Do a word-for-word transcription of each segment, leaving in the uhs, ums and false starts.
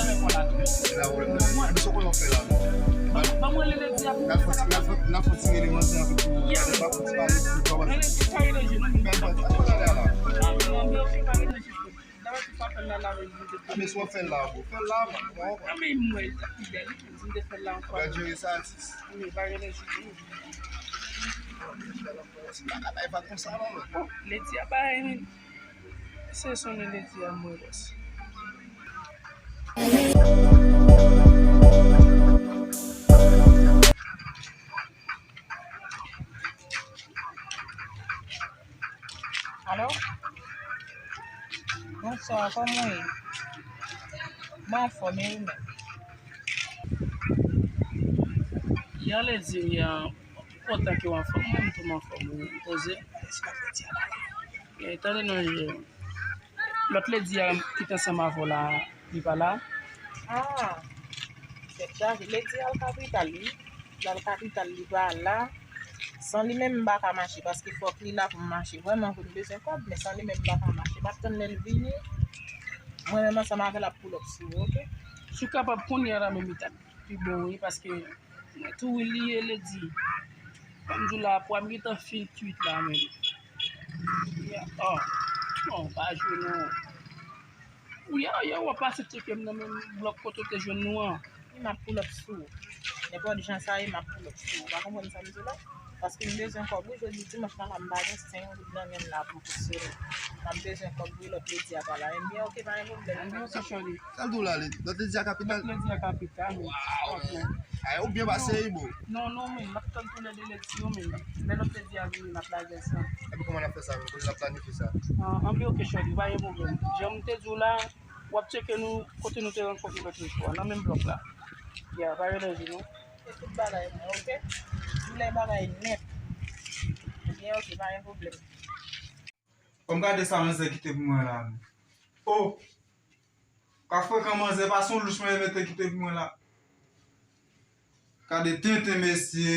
nan men kò la tou. Se la pwoblèm nan. Mwen. Mwen, se konnen w fè la. Ban mwen rele Ledi a pou mwen. N ap fè ti rele manzè anpil pou mwen. N ap fè ti pale pou mwen. Rele Ledi, pa rele Ledi, non. Bèl bòt, pa pale la. Ah, non, men ok, pa rele Ledi. Dayè, si w ap fè l la, la, men mwen te fè l. Men si w ap fè l la, bro, fè l la, man. Bon, bon. Ah, men mwen, sa pi bèl. Si m te fè l la ankò. Gad jere sa, atis. Men pa rele Ledi. Si pa ka bay vag konsa, non, men. Oh, Ledi a bay, men. Se sonnen Ledi a mwen bòs. Alo? Bonswa, kòman w ye? Mwen anfòm, e ou menm? Yè Ledi, yè, m kontan ke w anfòm. Mwen menm tou m anfòm, wi. M poze. E, tande non, je. Lòt Ledi a ki t ansanm avè w la, li pa la? Ah, tèt chaje. Ledi al kapital, wi. L al kapital, li pa la. San li menm, m pa ka mache, paske fòk li la pou m mache. Vrèman vre, m bezwen kòb, men san li menm, m pa ka mache. M ap tann lè l vini. Mwen menm ansanm avè l ap pull up sou ou, oke? Si w kapab kounye a la menm, li t ap pi bon, wi, paske mwen tou wi li ye Ledi. Ban m di w la, pwa m gentan fin kwit la menm. Ya, oh. Non, pa jwe non. Ou ya, ya, w ap pase tcheke m nan menm blòk kote w te jwenn nou an. Wi, m ap pull up sou ou. Nenpòt jan sa ye, m ap pull up sou ou. Ou pa konprann sa m di w la? Paske m bezwen kòb, wi, jodi dimanch la, la, m pa gen senk goud nan men m la pou fonksyone. M ap bezwen kòb, wi, lòt Ledi a pa la. Ebyen, oke, pa gen pwoblèm. Ebyen, oke, chòri. Sa l di w la, Ledi? Lòt Ledi a kapital? Lòt Ledi a kapital, wi. Waw, men. Ay, ou byen pase, wi, bro. Non, non, men, m ap tann tou lè de Ledi yo, men. Lè lòt Ledi a vini, n ap lage ansanm. Epi kòman n ap fè sa, men? Kote n ap planifye sa? Ah, anben, oke, chòri, pa gen pwoblèm. Jan m te di w la, w ap tcheke nou, kote nou te rankontre lòt jou a, nan menm blòk la. Ya, pa rele Ledi, non. Se tout bagay mwen, oke? M lè bagay nèt. Ebyen, oke, pa gen pwoblèm. Kòm gade sa manzè kite pou mwen la, men. Oh! Ka frekan manzè, pa se yon louch manzè mete kite pou mwen la. Gade tenten, mesye.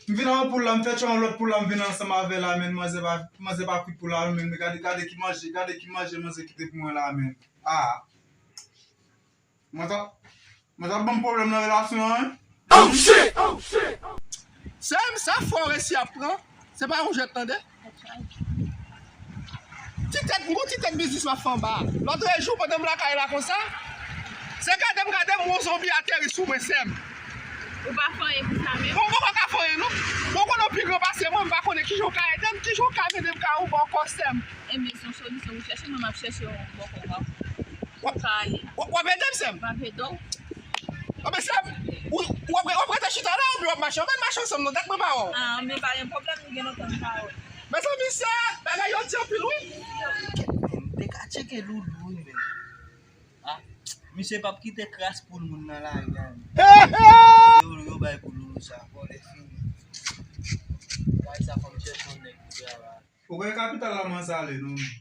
M vin ak yon poul la, m fè tchwa yon lòt poul la, m vin ansanm avè l la, men manzè pa, manzè pa kwit poul la, men gade, gade ki manje, gade ki manje manzè kite pou mwen la, men. Ah. Mwen ta, mwen ta ban m pwoblèm nan relasyon an, wi. Oh shit! Oh shit! Sè m, sa fò w resi ap pran. Se pa yon jwèt, tande. Ti tèt, m gon ti tèt biznis m ap fè anba a. Lòtrejou, pandan m lakay la konsa, se gade m gade m, yon zonbi ateri sou mwen, sè m. Ou pa fè anyen pou sa menm? Bon, m poko ka fè anyen, non. Bon, konnen w pi gran pase mwen, m pa konnen kijan w ka ede m, kijan w ka mande m ka ou bò kò, sè m. Ebyen, se yon solisyon ou chèche, mwen m ap chèche yon bò kò pa w. W ap, w ap ede m, sè m? M ap ede w. Anben, sè m, ou, w ap, w ap rete chita la oubyen w ap mache? Anben, n mache ansanm, non, dat mwen pa wè w. Ah, men pa gen pwoblèm, nou gen lontan nou pa wè. Mezanmi, sè, bagay yo di anpil, wi. M te ka tcheke Loulou, wi, men. Ah, misye p ap kite kras poul moun nan lari a, men. Yo, yo bay pou Loulou sa, vòlè fini. Kay sa fò m chèche yon nèg pou travay. Ou kwè kapital la manzè ale, non, men.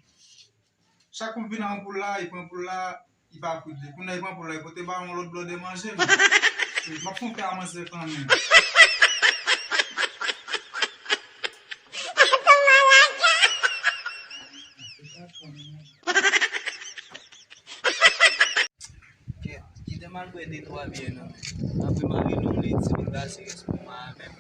Chak kou m vin ak yon poul la, li pran poul la, li pa kwit li. Kounye a li pran poul la, li pote ba yon lòt blòdè manje, men. M ap fè yon pè a manzè kanmenm. Kèt, kite M al bwè de twa byè non. Apre m al rele yon lady vin pase rès pou mwen a menm.